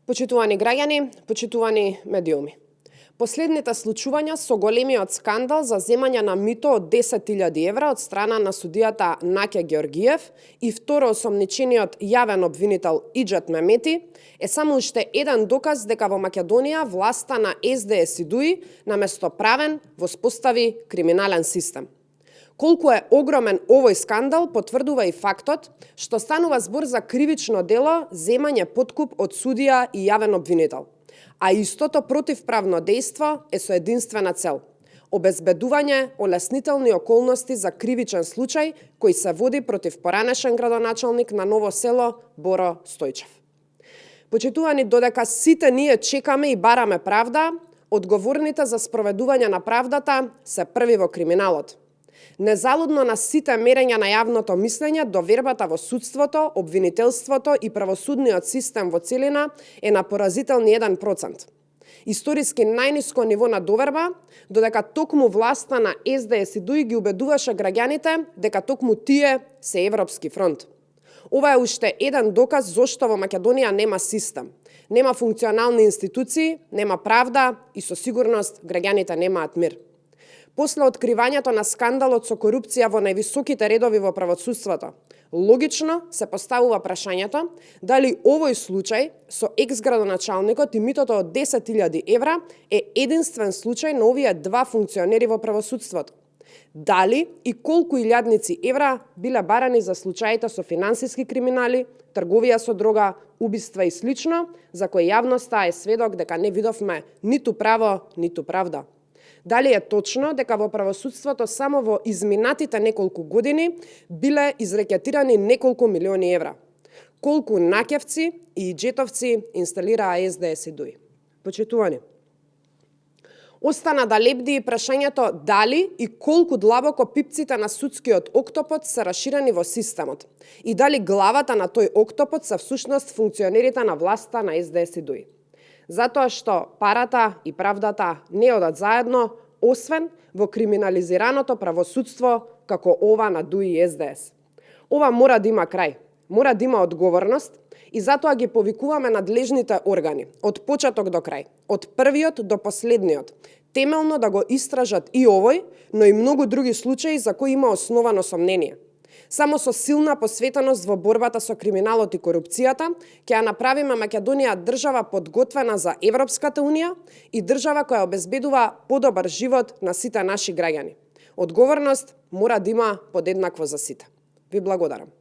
Почитувани граѓани, почитувани медиуми. Последните случувања со големиот скандал за земање на мито од 10.000 евра од страна на судијата Наќа Георгиев и второ осомничениот јавен обвинител Иџет Мемети е само уште еден доказ дека во Македонија власта на СДС и ДУИ наместо правен воспостави криминален систем. Колку е огромен овој скандал потврдува и фактот што станува збор за кривично дело земање подкуп од судија и јавен обвинител. А истото противправно дејство е со единствена цел – обезбедување олеснителни околности за кривичен случај кој се води против поранешен градоначалник на Ново село Боро Стојчев. Почитувани, додека сите ние чекаме и бараме правда, одговорните за спроведување на правдата се први во криминалот. Незалудно на сите мерења на јавното мислење, довербата во судството, обвинителството и правосудниот систем во целина е на поразителни 1%. Историски најниско ниво на доверба, додека токму власта на СДС и ДУИ ги убедуваше граѓаните дека токму тие се Европски фронт. Ова е уште еден доказ зошто во Македонија нема систем, нема функционални институции, нема правда и со сигурност граѓаните немаат мир. После откривањето на скандалот со корупција во највисоките редови во правосудството, логично се поставува прашањето дали овој случај со екс-градоначалникот и митото од 10.000 евра е единствен случај на овие два функционери во правосудството. Дали и колку илјадници евра биле барани за случаите со финансиски криминали, трговија со дрога, убиства и слично, за кои јавноста е сведок дека не видовме ниту право, ниту правда. Дали е точно дека во правосудството само во изминатите неколку години биле изрекетирани неколку милиони евра? Колку наќевци и иџетовци инсталираа СДС и ДУИ? Почитувани, остана да лебди и прашањето дали и колку длабоко пипците на судскиот октопод се раширени во системот и дали главата на тој октопод се всушност функционерите на власта на СДС и ДУИ. Затоа што парата и правдата не одат заедно, освен во криминализираното правосудство како ова на ДУИ и СДС. Ова мора да има крај, мора да има одговорност и затоа ги повикуваме надлежните органи, од почеток до крај, од првиот до последниот, темелно да го истражат и овој, но и многу други случаи за кои има основано сомнение. Само со силна посветеност во борбата со криминалот и корупцијата ќе ја направиме Македонија држава подготвена за Европската унија и држава која обезбедува подобар живот на сите наши граѓани. Одговорност мора да има подеднакво за сите. Ви благодарам.